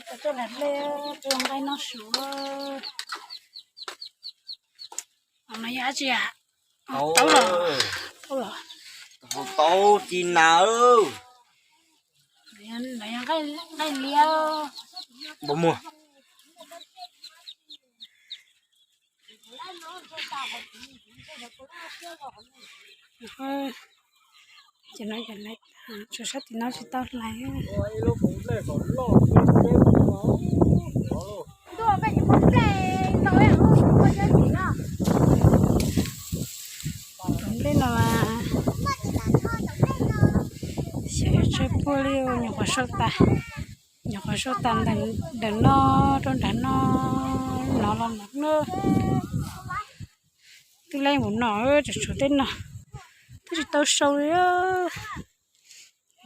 Coj lam dej, coj nqaij noj su. No yog dab tsi? Taub los? Taub los? Taub ci na. Nqaij liab. Npau muag. Ces no, tshuav sab tim no tsis tau hlais. Nplej no mas xyov yuav tsawg puag li, nyuam qhuav sau tas, nyuam qhuav sau tas ntawm no rau nram no, no los no na. Twb leej mus no, tseem tshuav tej no twb tsis tau sau li.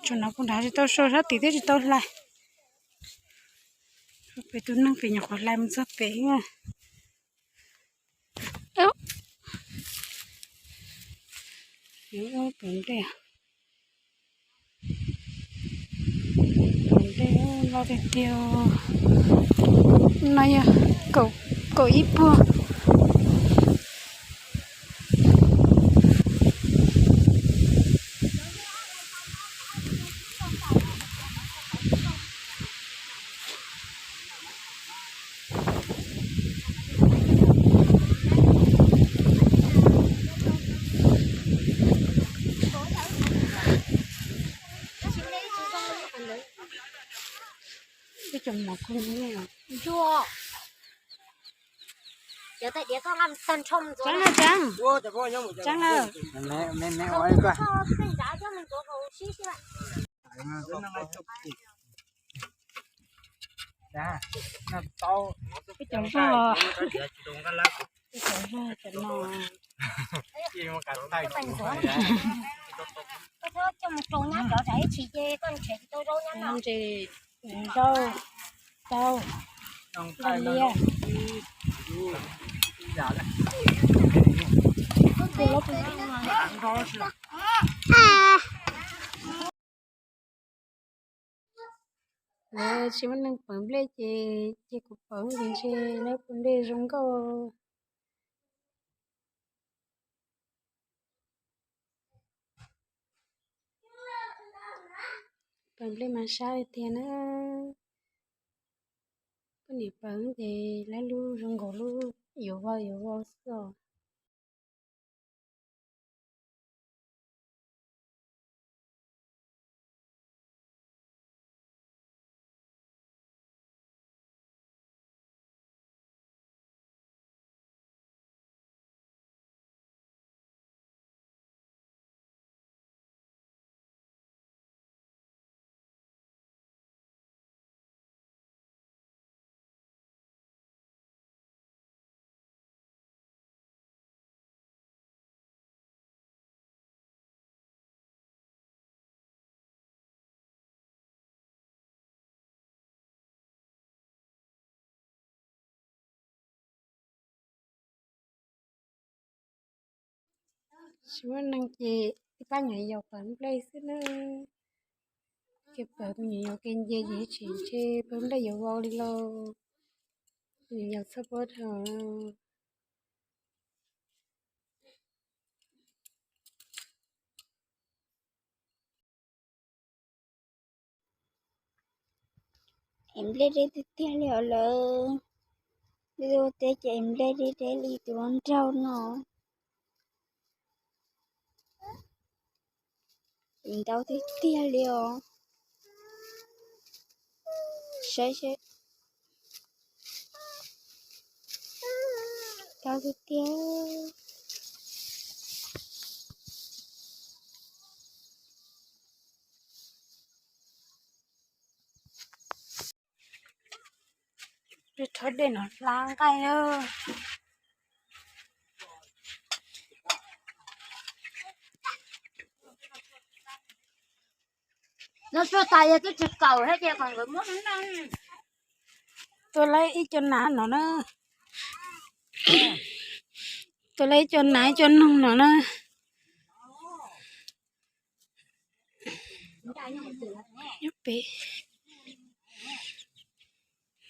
Tshuav no kuj nrad tsis tau sau, sab tim twb tsis tau hlais. Pem tus neeg pem nyuam qhuav hlais mus txog pem. Pem nplej, pem nplej loj tiag tiag. No yog kaum ib puag. Ib co mov kuj ntsuag. Tseeb na, tseeb. Tseeb na. Ib co zog, ib co zog cov no. Ntses, zaub, tau, nqaij liab. Lawv tsis muaj neeg pawv nplej ces cia kuv pawv ces ntshe lawv pawv nplej zoo nkauj. Pawv nplej mas sab li tiag na. Poj niam pawv ces lawv lub zoo nkaus lub yuav vau yuav vau xwb os. Tsis muaj neeg ces ib pab nyuam yaus pawv nplej xwb na. Ces pawv tus nyuam yaus kev nce ces tsis ntshe pawv nplej yuav vau li lauj. Nyuam yaus txhob pab dhau. Es nplej deb tiag tiag li os lawm. Ua teb ces es nplej deb deb li tus nraug no. Es ntau tiag tiag li os. Saib seb. Ntau tiag tiag. Rhaub dej no hla nqaij. No tsuag tas yog twb tsis kaum thiab ces kom nkawd muab. Tua lawv ib co nas no na. Tua lawv ib co nas ib co noog no na. Nyob pem.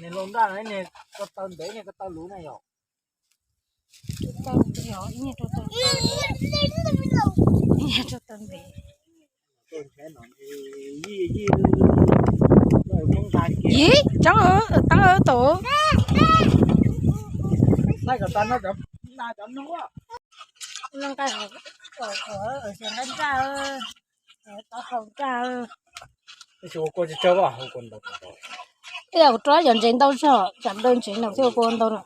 Nws los nraj no, nws ko taw ntev, nws ko taw luv na yom. Ko taw ntev, ib nyuag rau taw, ib nyuag rau taw ntev. Yim, tseeb, tab tom. Nqaij nraj, tov hau nraj. Ib yam kuv rau cov ntsev ntau zog, cov daw ntsev no thiaj ua kua ntau no.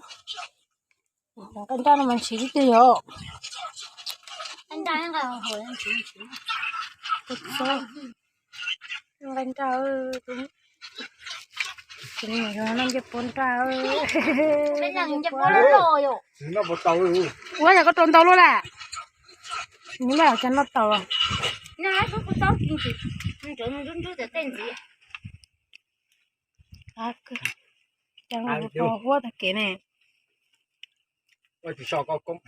Nqaij nraj no mas ntshiv tib twg yom. Nqaij nraj, no nce puab nraj. Ua yog koj rau ntau luaj lawm. Nws lawm cas noj tau. Cas huab tag kev ne. Tsis so koj koob.